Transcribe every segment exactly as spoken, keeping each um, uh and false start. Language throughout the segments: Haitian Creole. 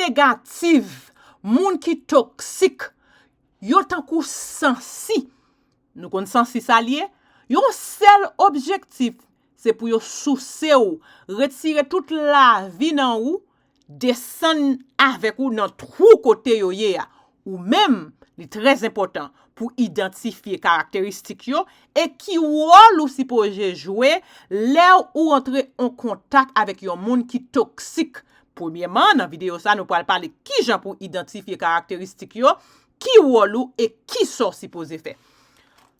negatif, moun ki toksik, yo tankou sansi. Nou konn sansi sa l ye? Yon sèl objektif, se pou yo souse w, retire tout lavi nan ou, desann avèk ou nan twou kote yo ye a. Ou menm, li trè enpòtan pou idantifye karakteristik yo e ki wòl ou sipoze jwe lè ou rantre an kontak avèk yon moun ki toksik. Premyèman, nan videyo sa, nou pral pale kijan pou idantifye karakteristik yo, ki wòl ou e kisa w sipoze fè.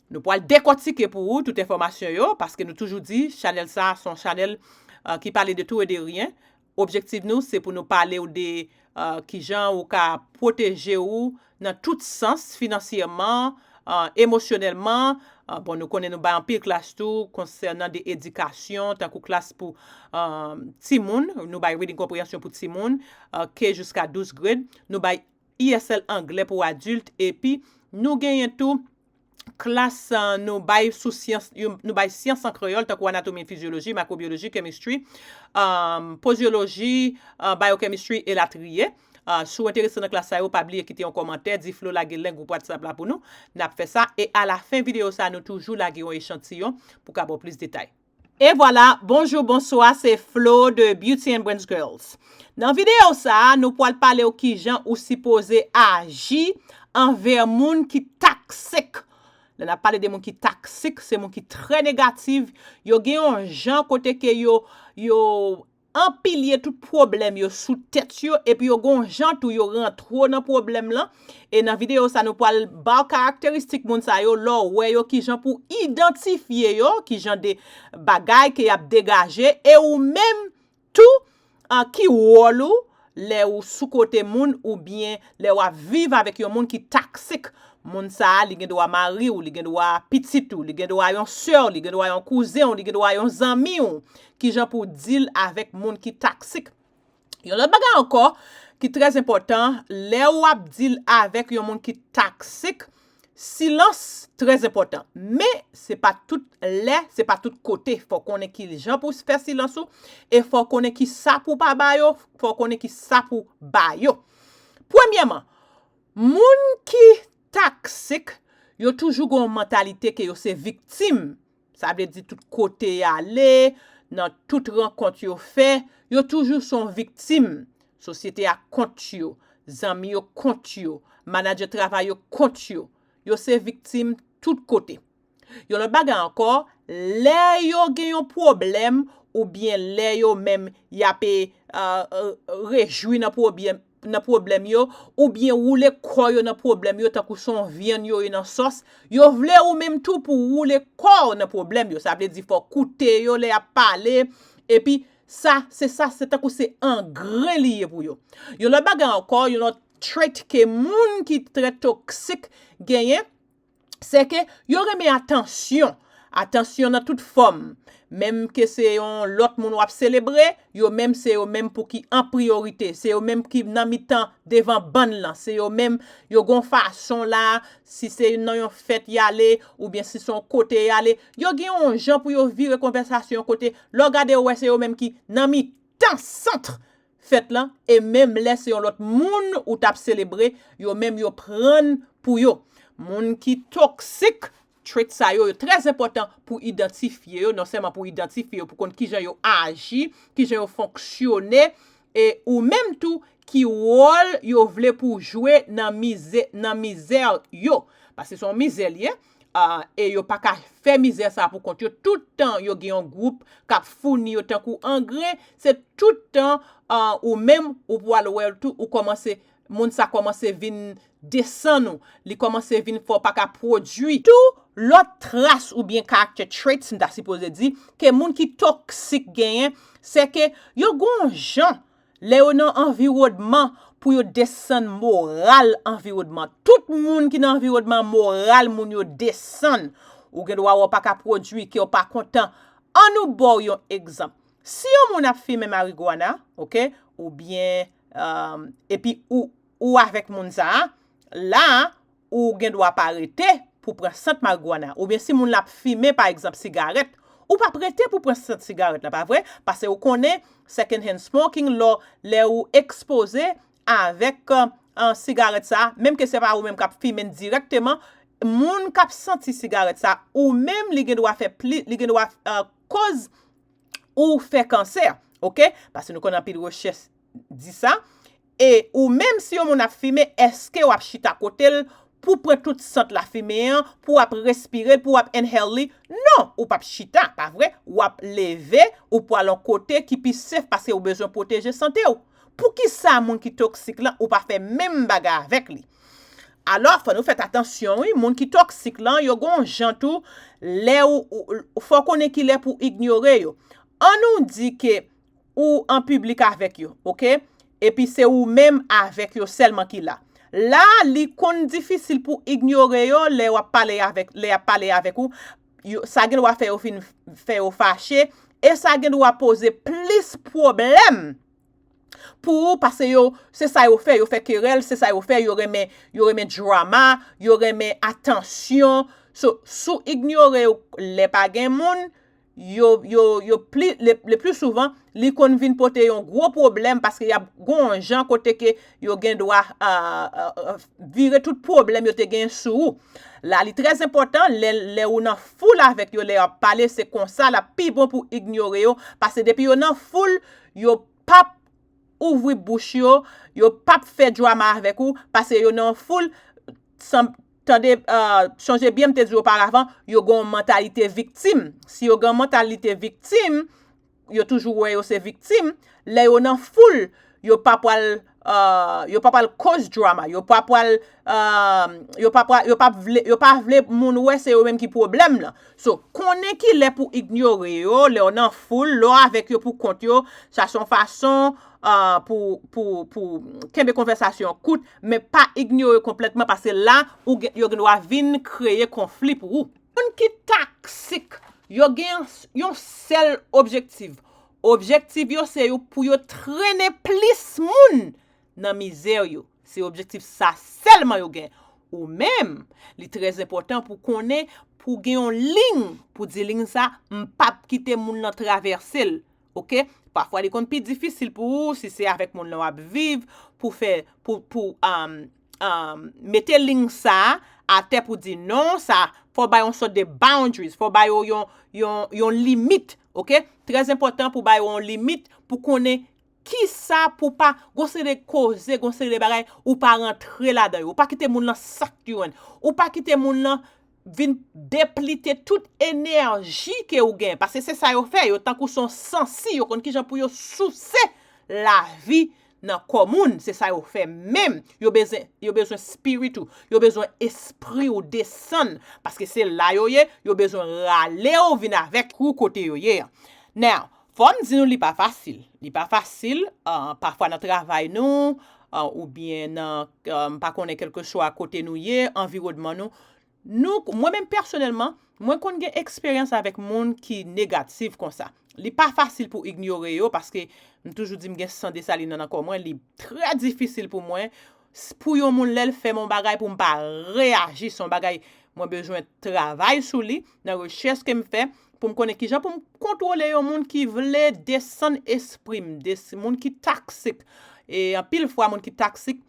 Nou pral dekòtike pou ou tout enfòmasyon yo, paske nou toujou di, chanèl sa a se yon chanèl, uh, ki pale de tout et de rien. Objektif nou, se pou nou pale w de, uh, kijan ou ka pwoteje ou nan tout sans, finansyèman, uh, emosyonèlman. Uh, bon, nou konnen nou bay anpil klas tou konsènan de edikasyon, tankou klas pou, uh, timoun, nou bay reading comprehension pou timoun, uh, K jiska douz grade. Nou bay E S L anglè pou adilt, epi nou genyen tou klas, uh, nou bay sou syans, nou bay syans an kreyòl, tankou anatomi, fizyoloji, makwobiyoloji, chemistry, um, pozyoloji, uh, biochemistry, elatriye. Uh, si w enterese nan klas sa yo, pa bliye kite yon kòmantè, di Flo lage lyen gwoup WhatsApp la pou nou. N ap fè sa, e alafen videyo sa, nou toujou lage yon echantiyon pou ka ba w plis detay. E vwala, bonjou, bonswa, se Flo de Beauty and Brains Girls. Nan videyo sa a, nou pral pale w kijan ou sipoze aji anvè moun ki toksik. Lè n ap pale de moun ki toksik, se moun ki trè negatif. Yo gen yon jan kote ke yo, yo anpilye tout pwoblèm yo sou tèt yo, epi yo gon jan tou yo rantre w nan pwoblèm lan. E nan videyo sa, nou pral ba w karakteristik moun sa yo, lè w wè yo, kijan pou idantifye yo, kijan de bagay ke y ap degaje, e ou menm tou, an ki wòl ou, lè ou sou kote moun oubyen lè w ap viv avèk yon moun ki toksik. Moun sa a, li gen dwa mari w, li gen dwa pitit ou, li gen dwa yon sè w, li gen dwa yon kouzen w, li gen dwa yon zanmi w. Kijan pou w deal avèk moun ki toksik? Yon lòt bagay ankò ki trè enpòtan, lè w ap deal avèk yon moun ki toksik, silans trè enpòtan. Men, se pa tout lè, se pa tout kote. Fò w konnen ki jan pou w fè silans ou, e fò w konnen ki sa pou w pa ba yo, fò w konnen ki sa pou w ba yo. Premyèman, moun ki toksik, yo toujou gen yon mantalite ke yo se viktim. Sa vle di tout kote y ale, nan tout rankont yo fè, yo toujou se yon viktim. Sosyete a kont yo, zanmi yo kont yo, manadjè travay yo kont yo. Yo se viktim tout kote. Yon lòt bagay ankò, lè yo gen yon pwoblèm oubyen lè yo menm y ap, e, e, rejwi nan pwoblèm, nan pwoblèm yo, oubyen woule kò yo nan pwoblèm yo, tankou se yon vyann yo ye nan sòs, yo vle ou menm tou pou woule kò w nan pwoblèm yo. Sa vle di fò w koute yo lè y ap pale, epi sa, se sa, se tankou se angren li ye pou yo. Yon lòt bagay ankò, yon lòt trait ke moun ki trè toksik genyen, se ke yo renmen atansyon. Atansyon nan tout fòm. Menm ke se yon lòt moun w ap selebre, yo menm se yo menm pou ki an priyorite. Se yo menm ki nan mitan devan bann lan. Se yo menm, yo gon fason la, si se nan yon fèt y ale, oubyen si se yon kote y ale, yo gen yon jan pou yo vire konvèsasyon kote, lè w gade w wè se yo menm ki nan mitan sant fèt lan, e menm lè se yon lòt moun ou t ap selebre, yo menm yo prann pou yo. Moun ki toksik, trait sa yo, yo trè enpòtan pou idantifye yo, non sèlman pou idantifye yo, pou konn kijan yo aji, kijan yo fonksyone, e ou menm tou, ki wòl yo vle pou w jwe nan mize, nan mizè yo. Paske se yon mizè li ye, ah, e yo pa ka fè mizè sa pou kont yo. Tout tan yo gen yon gwoup k ap founi yo tankou angren, se tout tan, ah, ou menm ou pral wè tou, ou kòmanse, moun sa kòmanse vin desann ou, li kòmanse vin fè w pa ka pwodui. Tou lòt tras oubyen character traits, m ta sipoze di, ke moun ki toksik genyen, se ke yo gon jan, lè yo nan anviwònman, pou yo desann moral anviwònman. Tout moun ki nan anviwònman, moral moun yo desann. Ou gen dwa wè w pa ka pwodui, ke w pa kontan. Ann nou ba w yon egzanp. Si yon moun ap fimen marigwana, oke, oubyen, um, epi ou, ou avèk moun sa a, la a, ou gen dwa pa rete pou pran sant marigwana. Oubyen si moun la ap fimen, pa egzanp, sigarèt, ou p ap rete pou pran sant sigarèt la, pa vre? Paske ou konnen second hand smoking, lè, lè ou ekspoze avèk uh, sigarèt sa, menm ke se pa ou menm k ap fimen direkteman, moun k ap santi sigarèt sa, ou menm li gen dwa fè pli, li gen dwa uh, koz ou fè kansè, oke? Paske nou konn anpil rechèch di sa. E ou menm si yon moun ap fimen, èske w ap chita kote l pou pran tout sant lafimen an, pou w ap respire l, pou w ap inhale li? Non, ou p ap chita, pa vre? W ap leve, ou pral yon kote ki pi safe paske ou bezwen pwoteje sante w. Poukisa moun ki toksik lan ou pa fè menm bagay avèk li? Alò, fò nou fèt atansyon, wi, moun ki toksik lan, yo gon jan tou, lè ou, ou fò konnen ki lè pou inyore yo. An nou di ke ou an piblik avèk yo, oke? Epi se ou menm avèk yo sèlman ki la. La, li konn difisil pou inyore yo lè w ap pale avèk, lè y ap pale avèk ou. Yo, sa gen dwa fè yo fin fè yo fache, e sa gen dwa poze plis pwoblèm pou ou, paske yo, se sa yo fè, yo fè kerèl, se sa yo fè, yo renmen, yo renmen drama, yo renmen atansyon. So, si w inyore yo lè pa gen moun, yo, yo, yo pli, le, le pli souvan, li konn vin pote yon gwo pwoblèm paske y ap gon jan kote ke yo gen dwa uh, uh, vire tout pwoblèm yo te gen sou ou. La, li trè enpòtan, lè, lè ou nan foul avèk yo, lè y ap pale, se konsa l ap pi bon pou inyore yo, paske depi yo nan foul, yo p ap ouvri bouch yo, yo p ap fè drama avèk ou, paske yo nan foul, san, tande, uh, sonje byen m te di oparavan, yo gen yon mantalite viktim. Si yo gen yon mantalite viktim, yo toujou wè yo se viktim, lè yo nan foul, yo pa pral, uh, yo pa pral koz drama, yo pa pral, uh, yo pa pral, yo pa vle, yo pa vle moun wè se yo menm ki pwoblèm lan. So, konnen ki lè pou inyore yo, lè w nan foul, lè w avèk yo pou kont yo, sa se yon fason uh, pou, pou, pou kenbe konvèsasyon kout, men pa inyore konplètman, paske la, ou gen, yo gen dwa vin kreye konfli pou ou. Moun ki toksik, yo gen yon sèl objektif. Objektif yo se yo pou yo trennen plis moun nan mizè yo. Se objektif sa sèlman yo gen. Ou menm, li trè enpòtan pou konnen, pou gen yon liy, pou di liy sa, m p ap kite moun nan travèse l. Oke? Pafwa li konn pi difisil pou ou si se avèk moun nan w ap viv, pou fè, pou, pou um, um, mete liy sa a atè pou di non, sa, fò bay yon sòt de boundaries, fò bay yon, yon, yon limit, oke? Trè enpòtan pou bay yon limit, pou konnen kisa pou pa, gon seri de koze, gon seri de bagay, ou pa rantre ladan yo, ou pa kite moun nan sak yon, ou pa kite moun nan vin deplite tout enèji ke ou gen. Paske se sa yo fè, yo tankou se yon sansi, yo konn kijan pou yo souse lavi nan kò moun, se sa yo fè menm. Yo bezwen, yo bezwen spirit ou, yo bezwen espri ou desann, paske se la yo ye, yo bezwen rale ou vin avèk ou kote yo ye. Now, fò m di nou li pa fasil. Li pa fasil, uh, pafwa nan travay nou, uh, oubyen nan, uh, m pa konnen kèlkeswa kote nou ye, anviwònman nou, Nou, mwen menm pèsonèlman, mwen konn gen eksperyans avèk moun ki negatif konsa. Li pa fasil pou inyore yo paske m toujou di m gen san Desalin nan kò mwen, li trè difisil pou mwen, pou yon moun lè l fè m yon bagay pou m pa reyaji, se yon bagay mwen bezwen travay sou li, nan rechèch ke m fè, pou m konnen kijan pou m kontwole yon moun ki vle desann espri m, moun ki toksik. E anpil fwa moun ki toksik,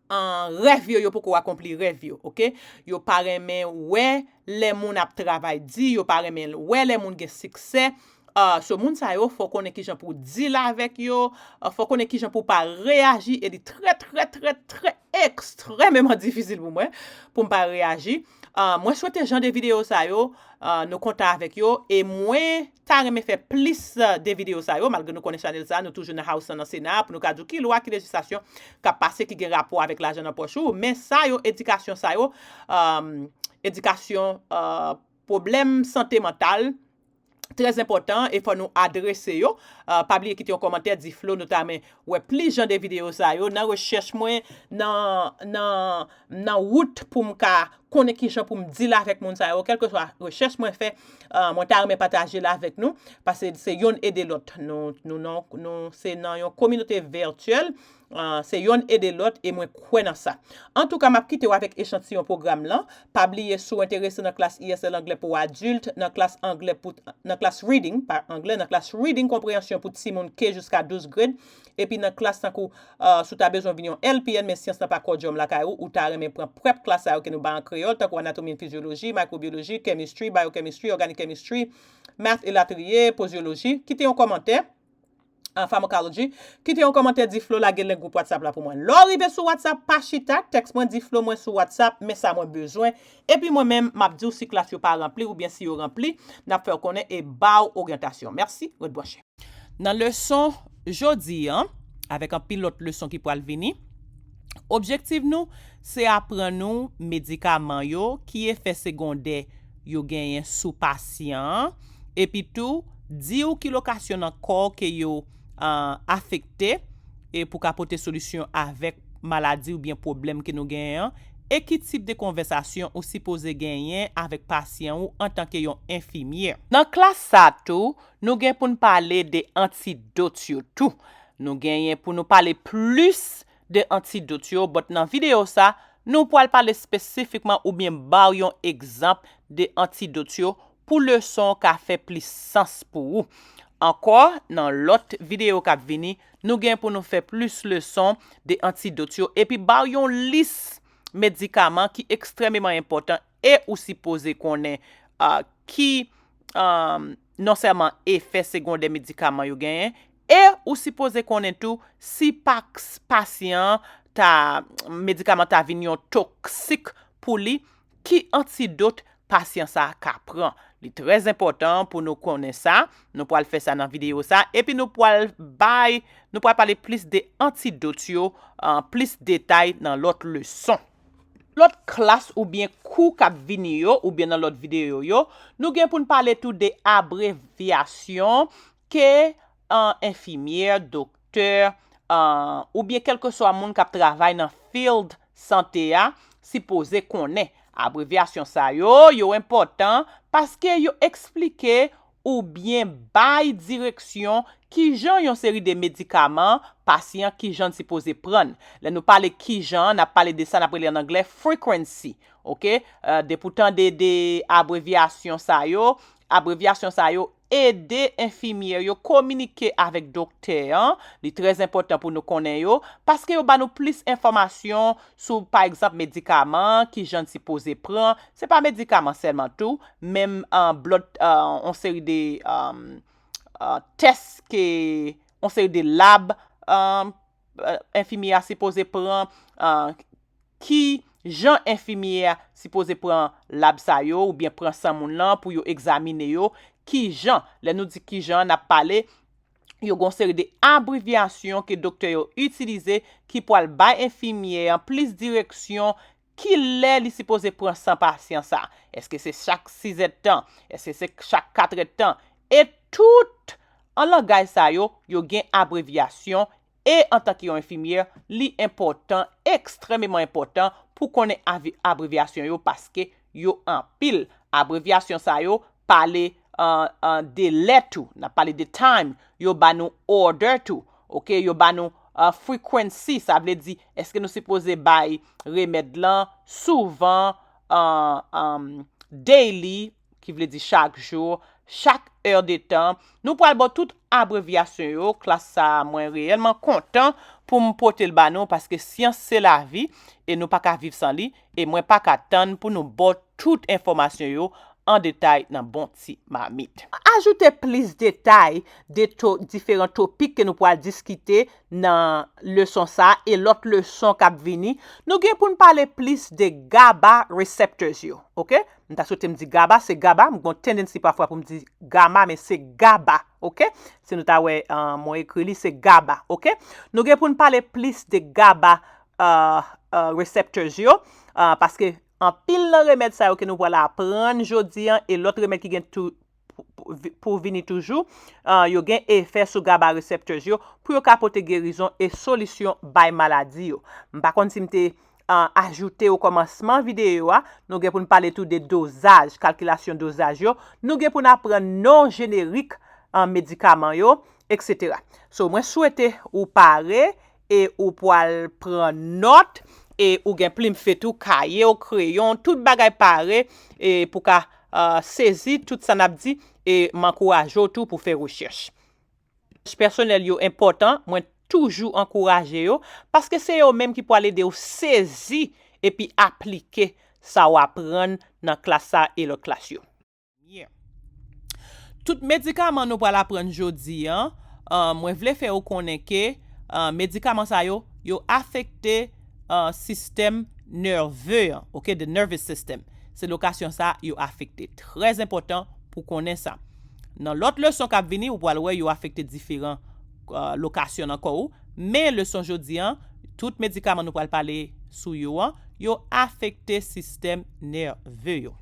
an rèv yo, yo poko akonpli rèv yo, oke? Yo pa renmen wè lè moun ap travay di, yo pa renmen wè lè moun gen siksè. Uh, so moun sa yo, fò konnen kijan pou deal avèk yo, uh, fò konnen kijan pou pa reyaji, e li trè, trè, trè, trè ekstrèmeman difisil pou mwen, pou m pa reyaji. Uh, mwen swete jan de videyo sa yo, uh, nou kontan avèk yo, e mwen ta renmen fè plis uh, de videyo sa yo, malgre nou konnen chanèl sa, nou toujou nan House nan Sena, pou nou ka di w ki lwa, ki lejislasyon k ap pase, ki gen rapò avèk lajan nan pòch ou, men sa yo, edikasyon sa yo, um, edikasyon uh, pwoblèm sante mantal, trè enpòtan e fò nou adrese yo. Uh, pa bliye kite yon kòmantè, di Flo, nou ta renmen wè plis jan de videyo sa yo. Nan rechèch mwen, nan, nan, nan wout pou m ka konnen kijan pou m deal avèk moun sa yo. Kèlkeswa rechèch mwen fè, uh, mwen ta renmen pataje l avèk nou, paske se yonn ede lòt. Nou, nou, nou, nou se nan yon kominote vètyèl, Ah, se yonn ede lòt e mwen kwè nan sa. Antouka, m ap kite w avèk echantiyon pwogram lan. Pa bliye, si w enterese nan klas E S L anglè pou adilt, nan klas anglè pou, nan klas reading, pa anglè, nan klas reading konpreyansyon pou timoun K jiska douz grade, epi nan klas tankou, ah, si w ta bezwen vin yon L P N, men syans lan pa core djòm lakay ou, ou ta renmen pran prep klas sa yo ke nou bay an kreyòl, tankou anatomi and fizyoloji, microbiology, chemistry, biochemistry, organic chemistry, math elatriye, pozyoloji, kite yon kòmantè. An pharmacology, kite yon kòmantè, di Flo lage link gwoup WhatsApp la pou mwen. Lè w rive sou WhatsApp, pa chita, tèks mwen, di Flo mwen sou WhatsApp, men sa mwen bezwen. Epi mwen menm, m ap di w si klas yo pa ranpli oubyen si yo ranpli, n ap fè w konnen e ba w oryantasyon. Mèsi, ret branche. Nan leson jodi an, avèk anpil lòt leson ki pral vini, objektif nou se aprann nou medikaman yo, ki efè segondè yo genyen sou pasyan an, epi tou di w ki lokasyon nan kò w ke yo, ah, afekte, e pou ka pote solisyon avèk maladi oubyen pwoblèm ke nou genyen an, e ki tip de konvèsasyon ou sipoze genyen avèk pasyan ou antanke yon enfimyè. Nan klas sa tou, nou gen pou n pale de antidot yo tou. Nou genyen pou nou pale plis de antidot yo, but nan videyo sa, nou pral pale espesifikman oubyen ba w yon egzanp de antidot yo pou leson ka fè plis sans pou ou. Ankò, nan lòt videyo k ap vini, nou gen pou nou fè plis leson de antidot yo epi ba w yon lis medikaman ki ekstrèmeman enpòtan e ou sipoze konnen, ah, ki, ah, non sèlman efè segondè medikaman yo genyen, e ou sipoze konnen tou si pa-, pasyan ta, medikaman ta vin yon toksik pou li, ki antidot pasyan sa a ka pran. Li trè enpòtan pou nou konnen sa. Nou pral fè sa nan videyo sa. Epi nou pral bay, nou pral pale plis de antidot yo, ah, plis detay nan lòt leson. Lòt klas oubyen kou k ap vini yo, oubyen nan lòt videyo yo, nou gen pou n pale tou de abrevyasyon ke, ah, enfimyè, doktè, ah, oubyen kèlkeswa moun k ap travay nan field sante a sipoze konnen. Abrevyasyon sa yo, yo enpòtan paske yo eksplike oubyen bay direksyon kijan yon seri de medikaman, pasyan kijan l sipoze pran. Lè nou pale kijan, n ap pale de sa n ap rele an anglè frequency, oke? Eh, depi w tande de abrevyasyon sa yo, abrevyasyon sa yo ede enfimyè yo kominike avèk doktè an. Li trè enpòtan pou nou konnen yo, paske yo ba nou plis enfòmasyon sou, pa egzanp, medikaman, kijan n sipoze pran. Se pa medikaman sèlman tou, menm, ah, blood, ah, yon seri de, ah, ah, tès ke, yon seri de lab, ah, ah, enfimyè a sipoze pran, ah, kijan enfimyè a sipoze pran lab sa yo oubyen pran san moun lan pou yo egzamine yo, kijan, lè nou di kijan, n ap pale, yo gen yon seri de abrevyasyon ke doktè yo itilize ki pral bay enfimyè an plis direksyon kilè li sipoze pran san pasyan sa. Èske se chak sis èdtan? Èske se chak kat èdtan? E tout an langaj sa yo, yo gen abrevyasyon e antanke yon enfimyè, li enpòtan, ekstrèmeman enpòtan pou konnen avi-, abrevyasyon yo paske yo anpil. Abrevyasyon sa yo pale, ah, ah, de lè tou, n ap pale de time, yo ba nou order tou, oke, yo ba nou, ah, frequency, sa vle di, èske nou sipoze bay remèd lan souvan, ah, ah, daily, ki vle di chak jou, chak è de tan. Nou pral ba w tout abrevyasyon yo. Klas sa a, mwen reyèlman kontan pou m pote l ba nou, paske syans se lavi e nou pa ka viv san li, e mwen pa ka tann pou nou ba w tout enfòmasyon yo an detay nan bon ti mamit. Ajoute plis detay de to-, diferan topik ke nou pral diskite nan leson sa a e lòt leson k ap vini. Nou gen pou n pale plis de GABA receptors yo, oke? M ta swete m di GABA, se GABA. M gen yon tendency pafwa pou m di GAMA, men se GABA, oke? Si nou ta wè, ah, mwen ekri li, se GABA, oke? Nou gen pou n pale plis de GABA, ah, ah, receptors yo, ah, paske anpil nan remèd sa yo ke nou pral aprann jodi an e lòt remèd ki gen tou, pou, pou vi-, pou vini toujou, ah, yo gen efè sou GABA receptors yo pou yo ka pote gerizon e solisyon bay maladi yo. M pa konn si m te, ah, ajoute o kòmansman videyo a, nou gen pou n pale tou de dozaj, kalkilasyon dozaj yo, nou gen pou n aprann non jenerik, ah, medikaman yo, etsetera. So, mwen swete ou pare e ou pral pran nòt, e ou gen plim fwet ou, kaye w, kreyon, tout bagay pare, e pou ka, uh, sezi tout sa n ap di, e m ankouraje w tou pou fè rechèch. Pèsonèl yo enpòtan, mwen toujou ankouraje yo, paske se yo menm ki pral ede w sezi epi aplike sa w aprann nan klas sa e lòt klas yo. Yeah. Tout medikaman nou pral aprann jodi an, uh, mwen vle fè yo konnen ke uh, medikaman sa yo, yo afekte uh, sistèm nève an, ok, the nervous system. Se lokasyon sa yo afekte. Trè enpòtan pou konnen sa. Nan lòt leson k ap vini, ou pral wè yo afekte diferan uh, lokasyon nan kò ou. Men leson jodi an, tout medikaman nou pral pale sou yo an, yo afekte sistèm nève yo.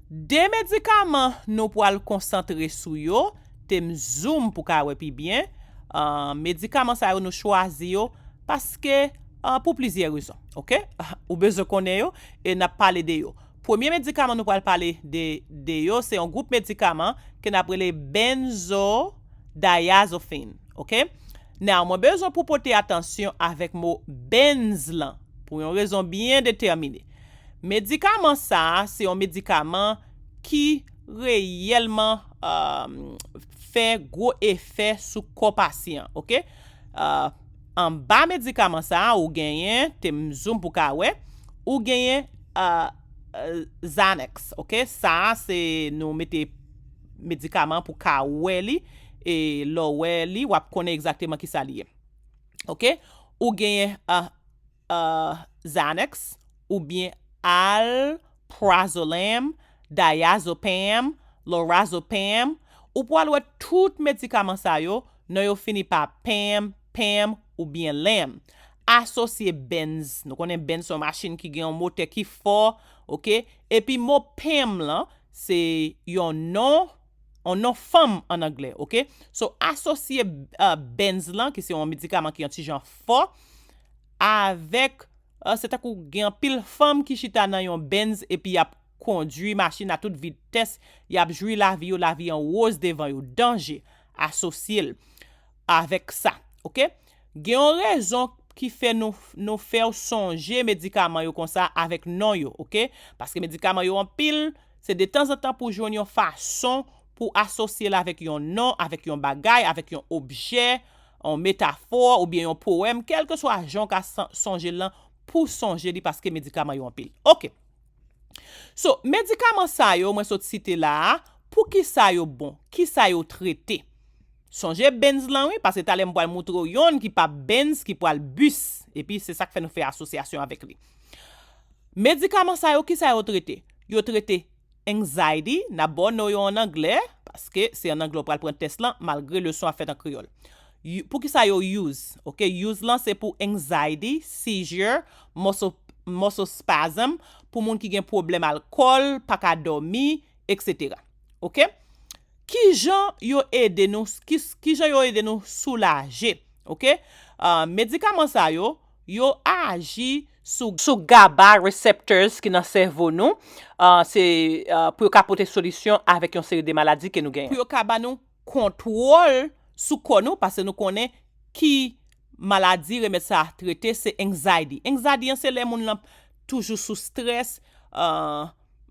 De medikaman nou pral konsantre sou yo, te m zoom pou ka wè pi byen. Uh, medikaman sa yo nou chwazi yo paske uh, pou plizyè rezon, ok? Ou bezwen konnen yo e n ap pale de yo. Premye medikaman nou pral pale de, de yo, se yon gwoup medikaman ke n ap rele benzodiazepine, ok? Now, mwen bezwen pou pote atansyon avèk mo benz lan, pou yon rezon byen detèmine. Medikaman sa a, se yon medikaman ki reyèlman uh, fè gwo efè sou kò pasyan, ok? Uh, anba medikaman sa a, ou genyen, te m zoom pou ka wè, ou genyen uh, uh, Xanax, ok? Sa a, se nou mete medikaman pou ka wè li, e lè w wè li, w ap konnen egzakteman ki sa li ye. Ok? Ou genyen uh, uh, Xanax, oubyen alprazolam, diazepam, lorazepam. Ou pral wè tout medikaman sa yo, non yo fini pa pam, pam, oubyen lam. Asosye benz. Nou konnen benz se yon machin ki gen yon motè ki fò, ok? Epi mo pam lan, se yon non, yon non fanm an anglè, ok? So, asosye uh, benz lan, ki se yon medikaman ki yon ti jan fò, avèk, uh, se tankou gen anpil fanm ki chita nan yon benz epi y ap kondui machin a tout vitès, y ap jwi lavi yo, lavi an woz devan yo, danje, asosye l avèk sa, ok? Gen yon rezon ki fè nou, nou fè w sonje medikaman yo konsa avèk non yo, ok? Paske medikaman yo anpil, se detanzantan pou jwenn yon fason pou asosye l avèk yon non, avèk yon bagay, avèk yon objè, yon metafò, oubyen yon powèm, kèlkeswa jan w ka san- sonje l lan, pou sonje li paske medikaman yo anpil. Ok. So, medikaman sa yo mwen sot site la a, poukisa yo bon? Kisa yo trete? Sonje benz lan wi, paske talè m pral moutre w yonn ki pa benz, ki pral bis. Epi se sa k fè nou fè asosyasyon avèk li. Medikaman sa yo, kisa yo trete? Yo trete anxiety, n ap ba w non yo an anglè, paske se an anglè w pral pran tès lan, malgre leson ap fèt an kreyòl. Poukisa yo use? Ok, use lan se pou anxiety, seizure, muscle, muscle spasm, pou moun ki gen pwoblèm alkòl, pa ka dòmi, etsetera. Ok? Kijan yo ede nou, ki, kijan yo ede nou soulaje? Ok? Uh, medikaman sa yo, yo aji sou, sou GABA receptors ki nan sèvo nou. Uh, se uh, pou yo ka pote solisyon avèk yon seri de maladi ke nou genyen. Pou yo ka ba nou kontwòl sou kò nou, paske nou konnen ki maladi remèd sa trete, se anxiety. Anxiety an se lè moun lan toujou sou strès, uh,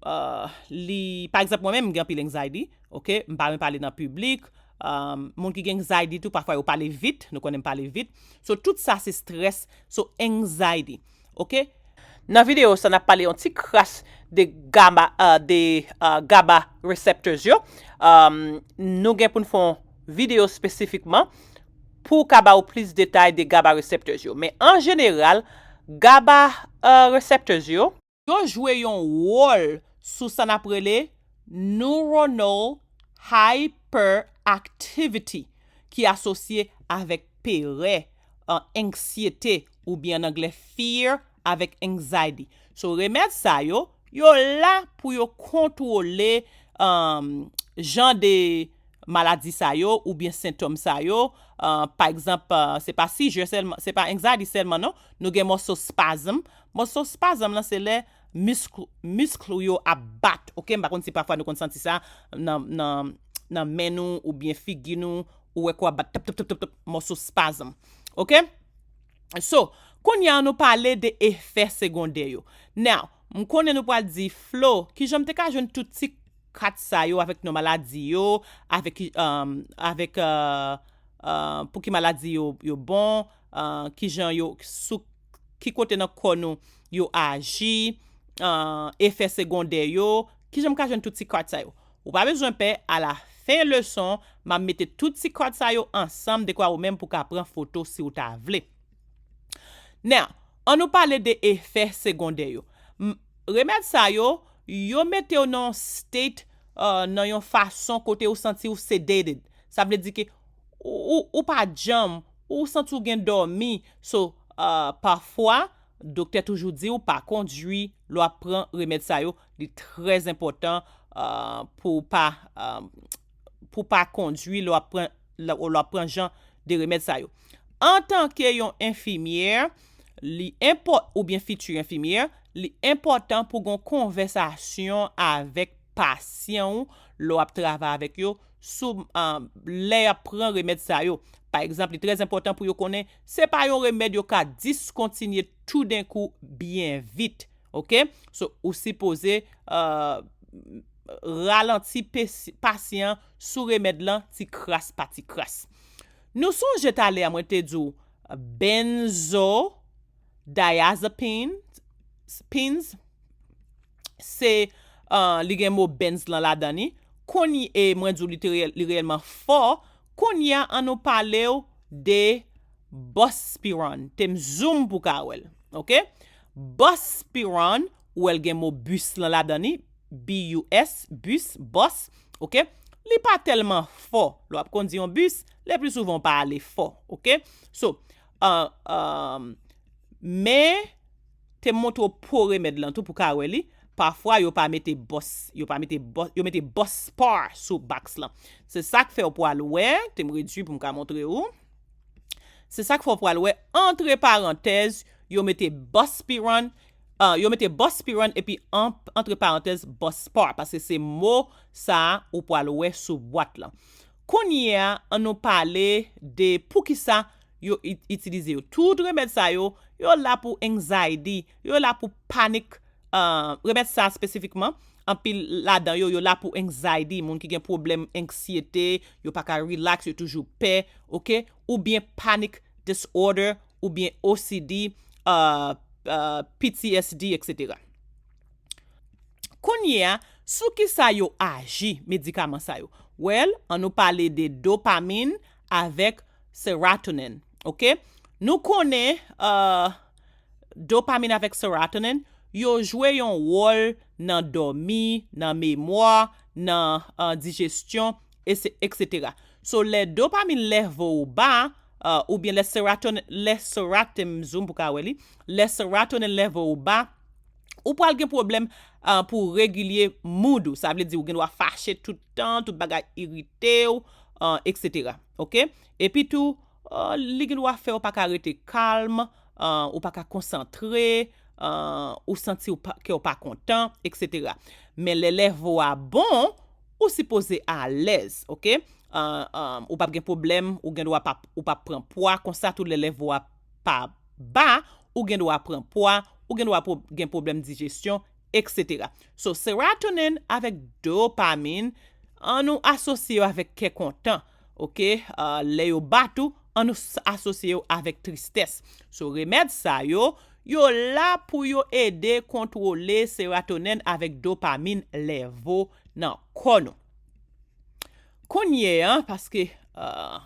uh, li, pa egzanp, mwen menm, m gen anpil anxiety, ok? M pa renmen pale nan piblik. Um, moun ki gen anxiety tou, pafwa yo pale vit, nou konnen m pale vit. So, tout sa se strès, so anxiety, ok? Nan videyo sa, n ap pale yon ti kras de GABA, uh, de uh, GABA receptors yo. Um, nou gen pou n fè yon videyo espesifikman pou ka ba ou plis detay de GABA receptors yo. Men an jeneral, GABA uh, receptors yo, yo jwe yon wòl sou sa n ap rele neuronal hyperactivity ki asosye avèk perè, uh, anksyete, oubyen an anglè fear avèk anxiety. So, remèd sa yo, yo la pou yo kontwole um, jan de maladi sa yo oubyen sentòm sa yo. Uh, pa egzanp, uh, se pa seizure sèlman, se pa anxiety sèlman non. Nou gen muscle spasm. Muscle spasm lan se lè misk, misk ou yo ap bat. Ok, m pa konn si pafwa nou konn santi sa nan, nan, nan men nou oubyen figi nou, ou wè kò ap bat tap tap tap tap tap, muscle spasm. Ok? So, kounye a nou pale de efè segondè yo. Now, m konnen nou pral di, Flo, kijan m te ka jwenn tout ti kat sa yo avèk non maladi yo, avèk, um, avèk uh, uh, pou ki maladi yo, yo bon, uh, kijan yo, sou ki kote nan kò nou yo aji, uh, efè segondè yo, kijan m ka jwenn tout ti kat sa yo. Ou pa bezwen pè, alafen leson, m ap mete tout ti kat sa yo ansanm dekwa ou menm pou ka pran foto si w ta vle. Now, an nou pale de efè segondè yo. Remèd sa yo, yo mete w nan yon state, uh, nan yon fason kote ou santi w sedated. Sa vle di ke ou, ou, ou pa djanm, ou santi w gen dòmi. So, uh, pafwa, doktè toujou di w pa kondui lè w ap pran remèd sa yo. Li trè enpòtan uh, pou w pa, uh, pou w pa kondui lè w ap pran, lè w ap pran jan de remèd sa yo. Antanke yon enfimyè, li enpò, oubyen fiti enfimyè, li enpòtan pou gon konvèsasyon avèk pasyan ou lè w ap travay avèk yo sou uh, lè y ap pran remèd sa yo. Pa egzanp, li trè enpòtan pou yo konnen se pa yon remèd yo ka diskontinye toudenkou byen vit. Ok? So, ou sipoze uh, ralanti pasyan sou remèd lan ti kras pa ti kras. Nou sonje talè a mwen te di w benzodiazepines, se uh, li gen mo benz lan ladan li. Kounye e mwen di w li, li reyèlman fò. Kounye a an nou pale w de buspirone. Te m zoom pou ka wè l. Ok? Buspirone, ou wè l gen mo bus lan ladan li, B U S, bus, bus, ok? Li pa tèlman fò. Lè w ap kondi yon bis, le pli souvan w pa ale fò, ok? So, uh, um, men te montre w po remèd lan tou pou ka wè li. Pafwa yo pa mete bòs, yo pa mete bòs, yo mete bòs par sou box lan. Se sa k fè w pral wè, te m redui pou m ka montre w. Se sa k fè w pral wè antre parantèz yo mete buspirone, uh, yo mete buspirone epi an, antre parantèz buspar paske se mo sa a ou pral wè sou bwat lan. Kounye a, an nou pale de poukisa yo itilize yo. Tout remèd sa yo, yo la pou anxiety, yo la pou panik. Uh, remèd sa espesifikman, anpil ladan yo, yo la pou anxiety, moun ki gen pwoblèm anksyete, yo pa ka relax, yo toujou pè, ok? Oubyen panic disorder, oubyen O C D, uh, uh, P T S D, et cetera. Kounye a, sou ki sa yo aji, medikaman sa yo? Well, an nou pale de dopamin avèk serotonin, ok? Nou konnen uh, dopamin avèk serotonin, yo jwe yon wòl nan dòmi, nan memwa, nan uh, dijesyon, et cetera. So, lè dopamin level ou ba, uh, oubyen lè serotonin, lè serotonin, zoom pou ka wè li, lè serotonin level ou ba, ou pral gen pwoblèm uh, pou regilye mood ou. Sa vle di ou gen dwa fache tout tan, tout bagay irite w, uh, et cetera. Ok? Epi tou, uh, li gen dwa fè w pa ka rete kalm, uh, ou pa ka konsantre, uh, ou santi w pa, ke w pa kontan, et cetera. Men lè level a bon, ou sipoze alèz, ok? Uh, um, ou p ap gen pwoblèm, ou gen dwa pa, ou p ap pran pwa, konsa tou lè level a pa ba, ou gen dwa pran pwa, ou gen dwa gen pwoblèm dijesyon, et cetera. So, serotonin avèk dopamin, an nou asosye yo avèk kè kontan, ok? Uh, lè yo ba tou, an nou asosye yo avèk tristès. So, remèd sa yo, yo la pou yo ede kontwole serotonin avèk dopamin level nan kò nou. Kounye a, paske uh,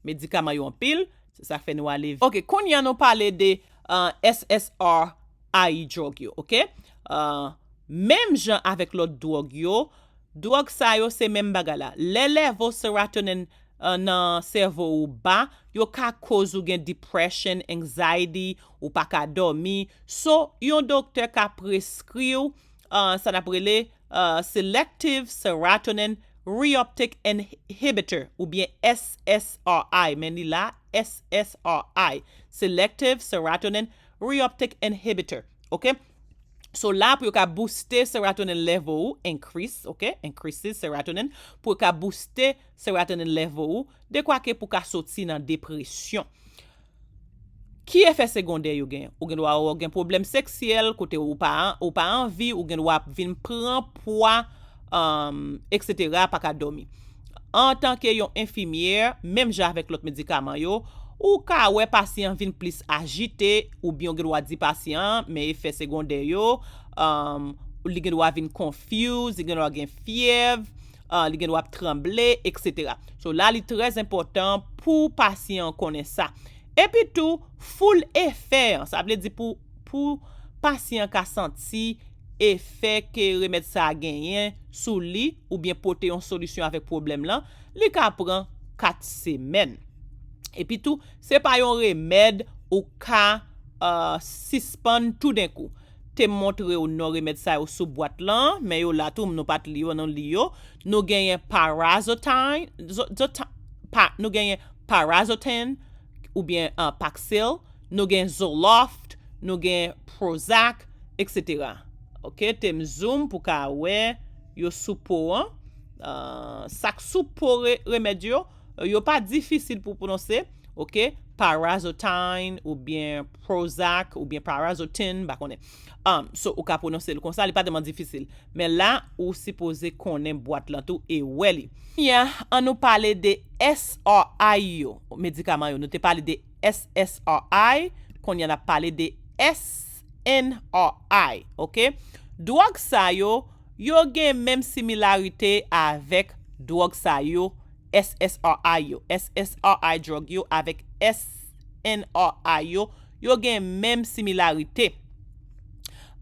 medikaman yo anpil, se sa k fè nou ale. Ok, kounye a nou pale de uh, S S R I drug yo, ok? Uh, menm jan avèk lòt dwòg yo, dwòg sa yo se menm bagay la. Lè level serotonin uh, nan sèvo ou ba, yo ka koz ou gen depression, anxiety, ou pa ka dòmi. So, yon doktè ka preskri w uh, sa n ap rele uh, selective serotonin reuptake inhibitor, oubyen S S R I, men li la, S S R I, selective serotonin reuptake inhibitor, ok? So la pou yo ka booste serotonin level ou, increase, ok? Increases serotonin, pou yo ka booste serotonin level ou, dekwa ke pou ka soti nan depresyon. Ki efè segondè yo gen? Ou gen dwa gen pwoblèm seksyèl, kote ou pa, ou pa anvi, ou gen dwa vin pran pwa, um, et cetera, pa ka dòmi. Antanke yon enfimyè, menm jan avèk lòt medikaman yo, ou ka wè pasyan vin plis ajite, oubyen ou gen dwa di pasyan an, men efè segondè yo, um, li gen dwa vin confuse, li gen dwa gen fyèv, uh, li gen dwa ap tranble, et cetera. So la, li trè enpòtan pou pasyan an konnen sa. Epi tou, full efè an, sa vle di pou, pou pasyan an ka santi efè ke remèd sa a genyen sou li, oubyen pote yon solisyon avèk pwoblèm lan, li ka pran kat semèn. Epi tou, se pa yon remèd ou ka, uh, sispann toudenkou. Te montre w non remèd sa yo sou bwat lan, men yo la tou, nou pa t li yo, nou li yo. Nou genyen parazotine, zo- zota- pa- nou genyen parazotine, oubyen uh, Paxil, nou gen Zoloft, nou gen Prozac, et cetera. Ok, te m zoom pou ka wè yo sou po an. Uh, sa k sou po re- remèd yo, yo pa difisil pou pwononse. Ok, parazotine oubyen Prozac oubyen parazotine, m pa konnen. Um, so, ou ka pwononse l konsa, li pa tèlman difisil. Men la, ou sipoze konnen bwat lan tou e wè li. Kounye a, an nou pale de S R I yo, medikaman yo. Nou te pale de S S R I, kounye a n ap pale de S N R I, ok? Dwòg sa yo, yo gen menm similarite avèk dwòg sa yo, S S R I yo. S S R I drug yo avèk S N R I yo, yo gen menm similarite.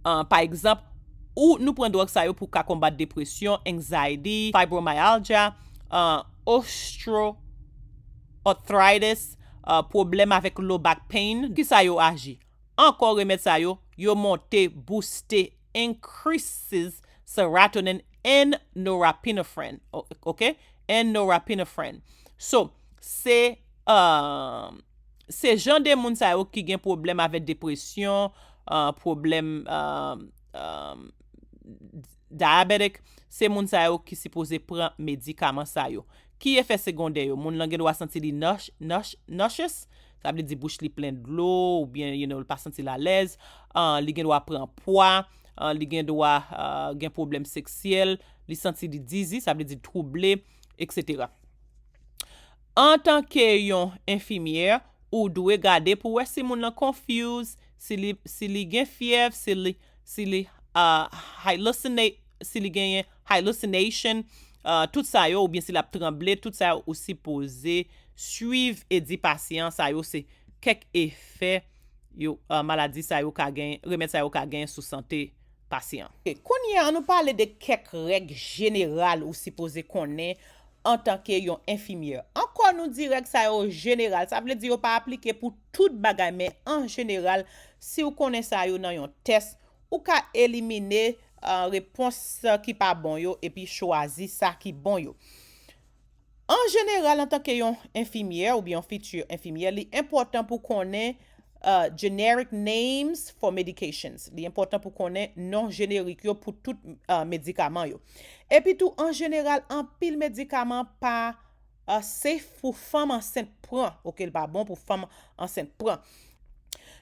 Uh, pa egzanp, ou nou pran dwòg sa yo pou ka konbat depresyon, anxiety, fibromyalgia, uh, osteoarthritis, uh, pwoblèm avèk low back pain. Kisa yo aji? Ankò remèd sa yo, yo monte, booste, increases serotonin and norepinephrine. O- Ok? And norepinephrine. So, se, uh, se jan de moun sa yo ki gen pwoblèm avèk depresyon, uh, pwoblèm, uh, um, diabetic, se moun sa yo ki sipoze pran medikaman sa yo. Ki efè segondè yo? Moun lan gen dwa santi li nauseous, sa vle di bouch li plen dlo, oubyen, you know, li pa santi l alèz, uh, li gen dwa pran pwa, uh, li gen dwa uh, gen pwoblèm seksyèl, li santi li dizi, sa vle di twouble, et cetera. Antanke yon enfimyè, ou dwe gade pou wè si moun lan confuse, si li, si li gen fyèv, si li, si li uh, hallucinate, si li genyen hallucination, uh, tout sa yo, oubyen si l ap tranble, tout sa yo ou sipoze swiv e di pasyan. Sa yo se kèk efè yo, uh, maladi sa yo ka gen, remèd sa yo ka gen sou sante pasyan. Ok, kounye a, an nou pale de kèk règ jeneral ou sipoze konnen antanke yon enfimyè. Ankò, nou di règ sa yo jeneral, sa vle di yo pa aplike pou tout bagay, men an jeneral, si w konnen sa yo nan yon tès, ou ka elimine uh, repons ki pa bon yo epi chwazi sa ki bon yo. An jeneral, antanke yon enfimyè oubyen yon fiti enfimyè, li enpòtan pou konnen uh, generic names for medications. Li enpòtan pou konnen non jenerik yo pou tout uh, medikaman yo. Epi tou, an jeneral, anpil medikaman pa uh, safe pou fanm ansent pran. Ok, li pa bon pou fanm ansent pran.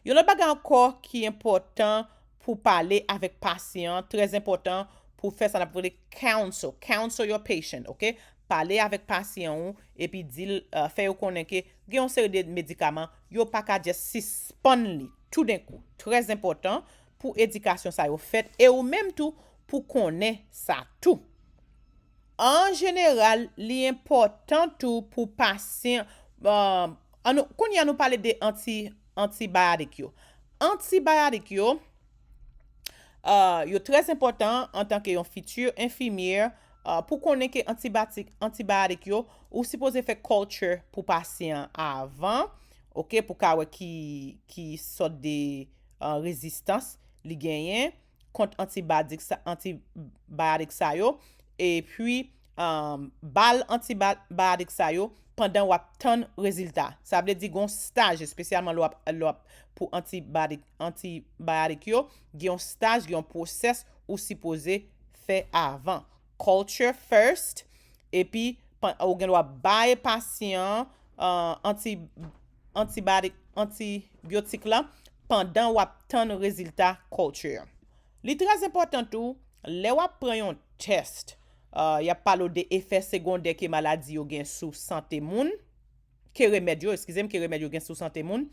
Yon lòt bagay ankò ki enpòtan pou pale avèk pasyan, trè enpòtan pou fè sa n ap rele counsel. Counsel your patient, ok? Pale avèk pasyan ou, epi di l, uh, fè yo konnen ke gen yon seri de medikaman, yo pa ka just sispann li toudenkou. Trè enpòtan pou edikasyon sa yo fèt, e ou menm tou pou konnen sa tou. An jeneral, li enpòtan tou pou pasyan, uh, an nou, kounye a nou pale de anti, antibayotik yo. Antibayotik yo, uh, yo trè enpòtan antanke yon fiti enfimyè, uh, pou konnen ke antibayotik, antibayotik yo, ou sipoze fè culture pou pasyan an avan, ok, pou ka wè ki, ki sòt de uh, rezistans li genyen kont antibayotik sa, antibayotik sa yo, epi um, ba l antibayotik sa yo pandan w ap tann rezilta. Sa vle di gen yon staj, espesyalman lè w ap, lè w ap pou antibayotik, antibayotik yo, gen yon staj, gen yon pwosès ou sipoze fè avan. Culture first, epi ou gen dwa bay pasyan an uh, anti, antibayotik antibyotik la pandan w ap tann rezilta culture. Li trè enpòtan tou, lè w ap pran yon test, uh, y ap pale w de efè segondè ke maladi yo gen sou sante moun, ke remèd yo, eskize m, ke remèd yo gen sou sante moun,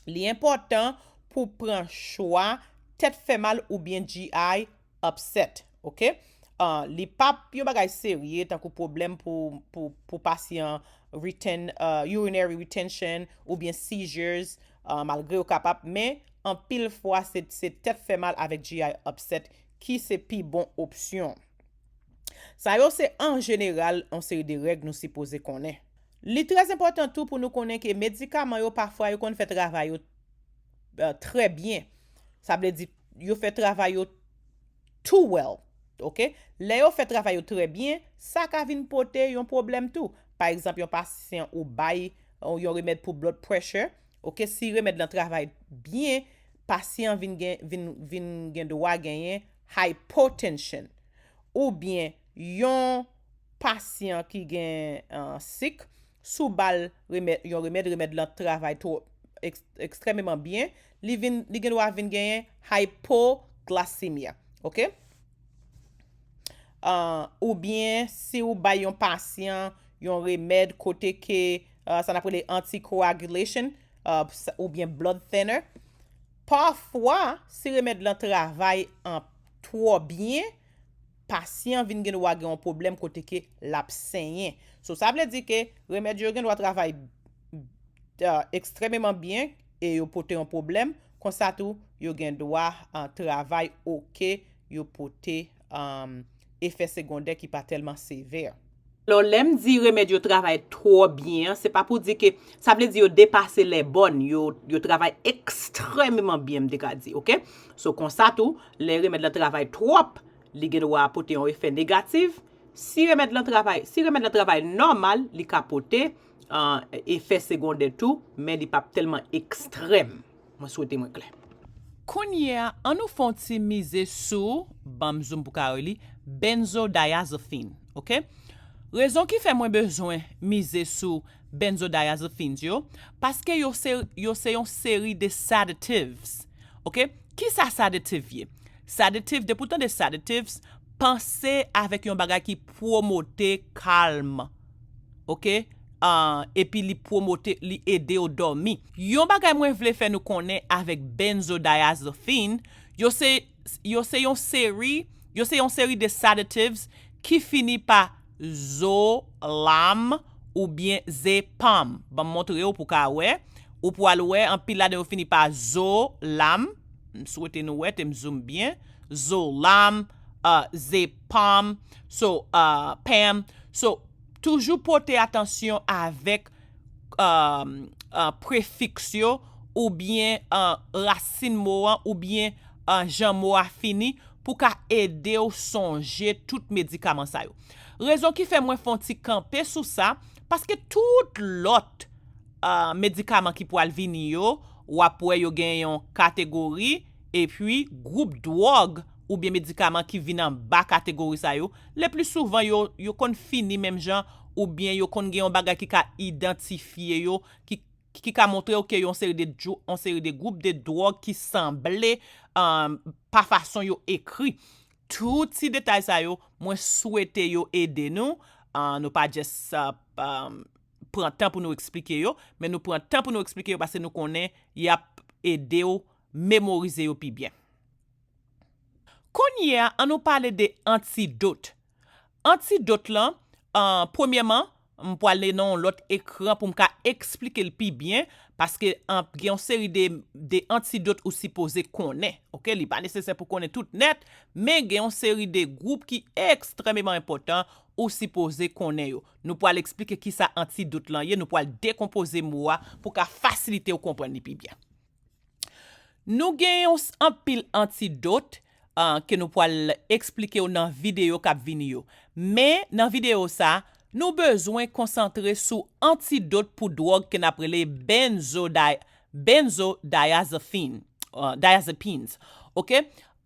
li enpòtan pou pran chwa tèt fè mal oubyen G I upset, oke? Uh, li p ap yon bagay serye tankou pwoblèm pou, pou, pou pasyan reten, uh, urinary retention oubyen seizures, uh, malgre yo kapab, men anpil fwa se, se tèt fè mal avèk G I upset ki se pi bon opsyon. Sa yo se an jeneral yon seri de règ nou sipoze konnen. Li trè enpòtan tou pou nou konnen ke medikaman yo pafwa yo konn fè travay yo uh, trè byen. Sa vle di yo fè travay yo too well. Oke? Lè yo fè travay yo trè byen, sa ka vin pote yon pwoblèm tou. Pa egzanp, yon pasyan ou bay yon remèd pou blood pressure, oke, si remèd lan travay byen, pasyan vin gen, vin, vin gen dwa genyen hypotension. Oubyen yon pasyan ki gen uh, sik, si w ba l remèd, yon remèd, remèd lan travay twò ekstrèmeman byen, li vin, li gen dwa vin genyen hypoglycemia. Oke? Uh, oubyen si w bay yon pasyan yon remèd kote ke uh, sa n ap rele anticoagulation uh, oubyen blood thinner, pafwa si remèd lan travay an twò byen, pasyan vin gen dwa gen yon pwoblèm kote ke l ap senyen. So sa vle di ke remèd yo gen dwa travay uh, ekstrèmeman byen e yo pote yon pwoblèm, konsa tou yo gen dwa uh, travay oke, yo pote um, efè segondè ki pa tèlman sevè. Alò, lè m di remèd yo travay twò byen an, se pa pou di ke sa vle di yo depase lè bòn, yo, yo travay ekstrèmeman byen, m te ka di, oke? So konsa tou, lè remèd lan travay twòp, li gen dwa pote yon efè negatif. Si remèd lan travay, si remèd lan travay nòmal, li ka pote uh, efè segondè tou, men li p ap tèlman ekstrèm. Mwen swete mwen klè. Kounye a, an nou fè yon ti mize sou, ban m zoom pou ka reli, benzodiazepine, oke? Rezon ki fè mwen bezwen mize sou benzodiazepines yo, paske yo se, yo se yon seri de sedatives, oke? Kisa sedative ye? Sedative, depi w tande sedatives, panse avèk yon bagay ki pwomote kalm, oke? Uh, epi li pwomote, li ede w dòmi. Yon bagay mwen vle fè nou konnen avèk benzodiazepine, yo se, yo se yon seri, yo se yon seri de sedatives ki fini pa zo, lam, oubyen zepam. Ban m montre w pou ka wè. Ou pwal wè, anpil ladan yo fini pa zo, lam. M swete nou wè, te m zoom byen. Zo, lam, uh, zepam, so, uh, pam. So, toujou pote atansyon avèk uh, uh, prefiks yo oubyen uh, rasin mo an oubyen uh, jan mo a fini pou ka ede w sonje tout medikaman sa yo. Rezon ki fè mwen fè yon ti kanpe sou sa, paske tout lòt uh, medikaman ki pwal vini yo, w ap wè yo gen yon kategori, epi gwoup dwòg oubyen medikaman ki vin anba kategori sa yo, le pli souvan yo, yo konn fini menm jan, oubyen yo konn gen yon bagay ki ka idantifye yo, ki, ki ka montre w ke yon seri de, dwo- yon seri de gwoup de dwòg ki sanble um, pa fason yo ekri. Tout ti detay sa yo, mwen swete yo ede nou. Uh, nou pa just uh, um, pran tan pou nou eksplike yo, men nou pran tan pou nou eksplike yo paske nou konnen y ap ede w memorize yo pi byen. Kounye a, an nou pale de antidot. Antidot lan, uh, premyèman, m pwale nan yon lòt ekran pou m ka eksplike l pi byen, paske uh, gen yon seri de, de antidot ou sipoze konnen. Oke, li pa nesesè pou konnen tout nèt, men gen yon seri de gwoup ki ekstrèmeman enpòtan ou sipoze konnen yo. Nou pwal eksplike kisa antidot lan ye, nou pwal dekonpoze mo a pou ka fasilite w konprann li pi byen. Nou gen yon s- anpil antidot uh, ke nou pwal eksplike w nan videyo k ap vini yo. Men nan videyo sa, nou bezwen konsantre sou antidot pou dwòg ke n ap rele benzodi- benzodiazepine, uh, diazepines. Oke?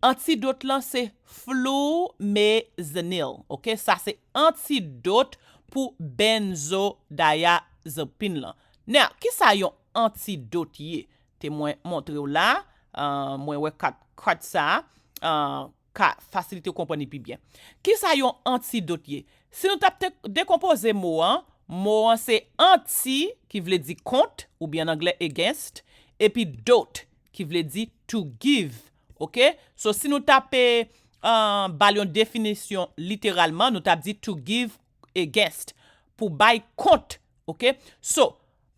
Antidot lan se flumazenil. Oke? Sa se antidot pou benzodiazepine lan. Now, kisa yon antidot ye. Te mwen montre w la, uh, mwen wè kat, kat sa, uh, ka fasilite w konprann li pi byen. Kisa yon antidot ye? Si nou t ap te dekonpoze mo an, mo an se anti, ki vle di kont, oubyen an anglè against, epi dot, ki vle di to give. Oke? So, si nou t ap, uh, ba l yon definisyon literalman, nou t ap di to give against, pou bay kont. Oke? So,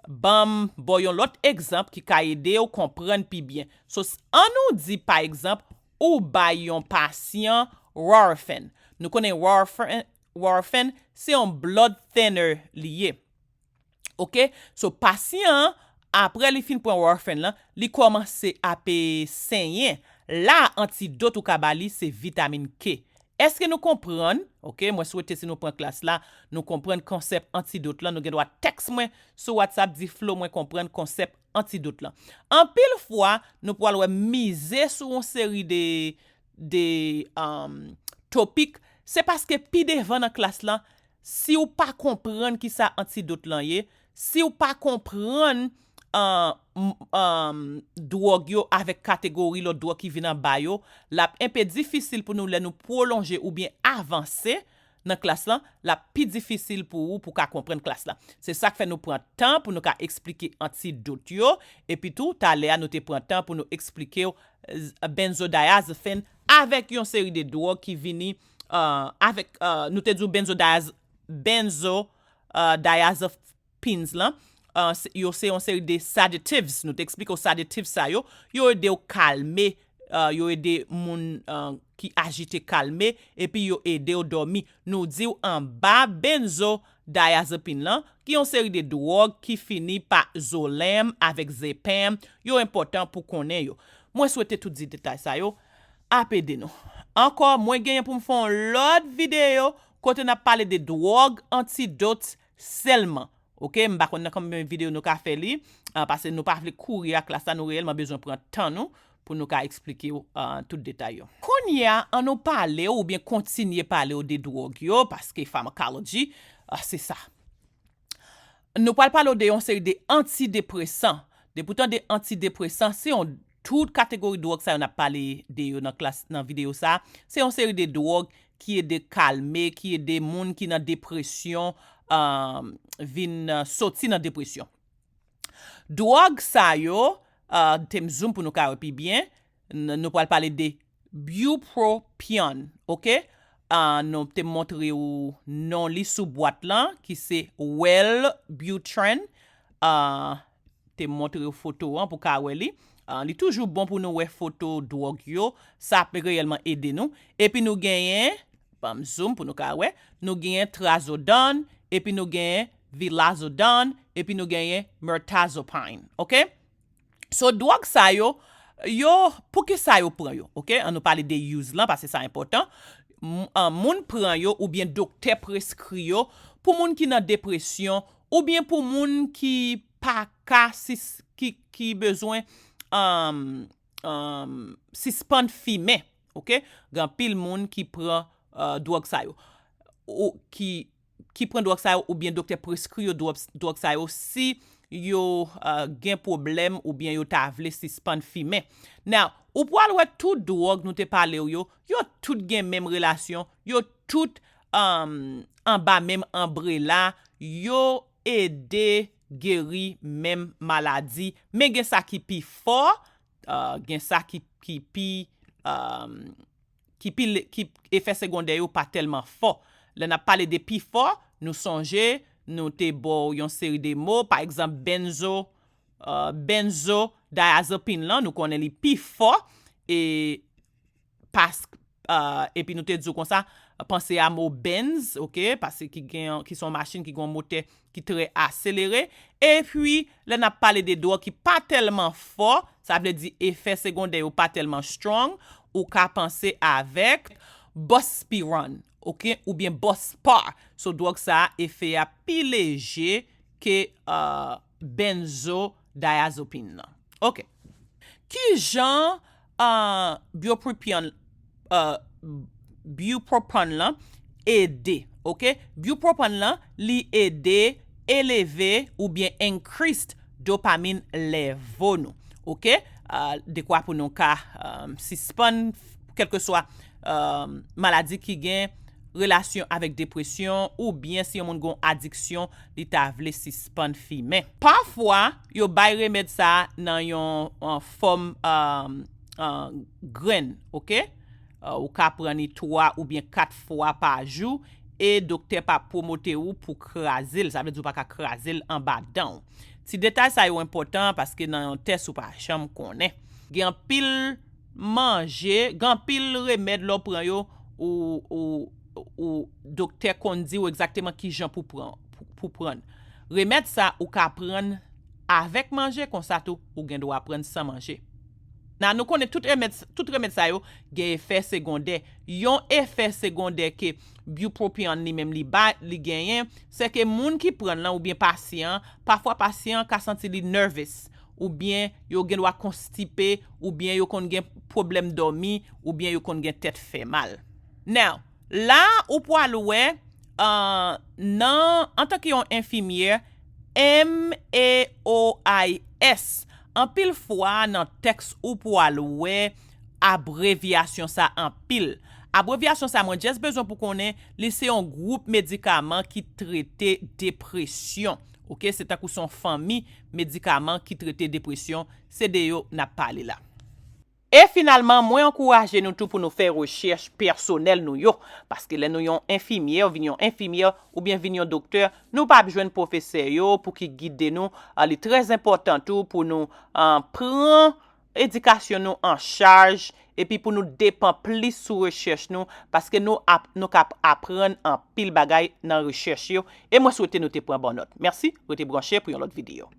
ban m ba w yon lòt egzanp ki ka ede w konprann pi byen. So, ann nou di, pa egzanp, ou bay yon pasyan Nurofen. Nou konnen Nurofen, Nurofen se yon blood thinner li ye. Oke? So, pasyan an, apre li fin pran Nurofen lan, li kòmanse ap senyen. La, antidot ou ka ba li, se vitamin K. Èske nou konprann? Oke, mwen swete si nou pran klas la, nou konprann konsèp antidot lan. Nou gen dwa tèks mwen sou WhatsApp, di Flo, mwen konprann konsèp antidot lan. Anpil fwa, nou pral wè mize sou yon seri de, de um, topik. Se paske pi devan nan klas lan, si w pa konprann kisa antidot lan ye, si w pa konprann uh, um, dwòg yo avèk kategori lòt dwòg ki vin anba yo, l ap enpe difisil pou nou lè nou pwolonje oubyen avanse nan klas lan, l ap pi difisil pou ou pou ka konprann klas lan. Se sa k fè nou pran tan pou nou ka eksplike antidot yo, epi tou, talè a nou te pran tan pou nou eksplike w benzodiazepine avèk yon seri de dwòg ki vini uh, avèk, uh, nou te di w benzodiaz, benzo, uh, diazepines lan, uh, yo se yon seri de sedatives. Nou te eksplike w sedatives sa yo, yo ede w kalme, uh, yo ede moun uh, ki ajite kalme, epi yo ede w dòmi. Nou di w anba benzodiazepine lan, ki yon seri de dwòg ki fini pa Xulane avèk Zepam, yo enpòtan pou konnen yo. Mwen swete tout ti detay sa yo ap ede nou. Ankò, mwen genyen pou m fè yon lòt videyo kote n ap pale de dwòg antidot sèlman. Oke, m pa konn nan konbyen videyo nou ka fè li, uh, paske nou pa vle kouri a klas la, nou reyèlman bezwen pran tan nou pou nou ka eksplike w uh, tout detay yo. Kounye a, ann nou pale w oubyen kontinye pale w de dwòg yo, paske pharmacology, uh, se sa. Nou pral pale w de yon seri de antidepresan. Depi w tande antidepresan, se yon tout kategori dwòg sa yo n ap pale de yo nan klas, nan videyo sa. Se yon seri de dwòg ki ede kalme, ki ede moun ki nan depresyon uh, vin uh, soti nan depresyon. Dwòg sa yo, uh, te m zoom pou nou ka wè pi byen, n- nou pral pale de bupropion, oke? Uh, nou te montre w non li sou bwat lan, ki se Wellbutrin. Uh, te montre w foto an pou ka wè li. Uh, li toujou bon pou nou wè foto dwòg yo. Sa ap reyèlman ede nou. Epi nou genyen, ban m zoom pou nou ka wè, nou genyen trazodone, epi nou genyen vilazodone, epi nou genyen mirtazapine, oke? So, dwòg sa yo, yo, poukisa yo pran yo, oke? Ann nou pale de use lan, paske sa enpòtan. M- an, moun pran yo oubyen doktè preskri yo pou moun ki nan depresyon oubyen pou moun ki pa ka sis- ki, ki bezwen um, um, sispann fimen, oke? Gen anpil moun ki pran uh, dwòg sa yo. Ou ki, ki pran dwòg sa yo oubyen doktè preskri yo dwòg, dwòg sa yo si yo uh, gen pwoblèm oubyen yo ta vle sispann fimen. Now, ou pral wè tout dwòg nou te pale w yo, yo tout gen menm relasyon, yo tout um, anba menm anbrela, yo ede geri menm maladi, men gen sa ki pi fò, uh, gen sa ki, ki pi, um, ki pi, ki efè segondè yo pa tèlman fò. Lè n ap pale de pi fò, nou sonje, nou te ba w yon seri de mo, pa egzanp, benzo, uh, benzodiazepine lan, nou konnen li pi fò, e pas, uh, epi nou te di w konsa, panse a mo Benz, oke, paske ki gen, ki se yon machin ki gen yon motè ki trè aselere. Epi, lè n ap pale de dwòg ki pa tèlman fò, sa vle di efè segondè yo pa tèlman strong, ou ka panse avèk buspirone, oke, oubyen buspar. So, dwòg sa a, efè a pi leje ke uh, benzodiazepine nan. Oke. Ki jan uh, bupropion, uh, bupropion lan ede, oke? Bupropion lan, li ede eleve oubyen increased dopamin lèvo nou. Oke? Uh, dekwa pou nou ka um, sispann kèlkeswa um, maladi ki gen relasyon avèk depresyon oubyen si yon moun gen adiksyon, li ta vle sispann fimen. Pafwa, yo bay remèd sa nan yon, yon fòm um, uh, grenn, oke? Uh, ou ka pran li twa oubyen kat fwa pa jou e doktè pa pwomote ou pou kraze l, sa vle di ou pa ka kraze l anba dan w. Ti detay sa yo enpòtan paske nan yon tès ou pa janm konnen. Gen anpil manje, gen anpil remèd lè w pran yo ou, ou, ou doktè konn di w egzakteman ki jan pou pran, pou, pou pran. Remèd sa ou ka pran avèk manje konsa tou ou gen dwa pran san manje. Nan nou konnen tout remèd, tout remèd sa yo gen efè segondè. Yon efè segondè ke bupropion li menm li ba li genyen, se ke moun ki pran l lan oubyen pasyan, pafwa pasyan ka santi li nervous, oubyen yo gen dwa konstipe, oubyen yo konn gen pwoblèm dòmi, oubyen yo konn gen tèt fè mal. Now, la ou pwal wè uh, nan antanke yon enfimyè, M A O I S, anpil fwa nan tèks ou pwal wè abrevyasyon sa anpil. Abrevyasyon sa mwen just bezwen pou konnen li se yon gwoup medikaman ki trete depresyon. Oke, se tankou se yon fanmi medikaman ki trete depresyon, se de yo n ap pale la. E finalman, mwen ankouraje nou tou pou nou fè rechèch pèsonèl nou yo, paske lè nou yon enfimyè, vin yon enfimyè oubyen vin yon doktè, nou p ap jwenn pwofesè yo pou ki gide nou. Ah, li trè enpòtan tou pou nou ah, pran edikasyon nou an chaj epi pou nou depann plis sou rechèch nou, paske nou ap, nou k ap aprann anpil bagay nan rechèch yo. E mwen swete nou te pran bon nòt. Mèsi, rete branche pou yon lòt videyo.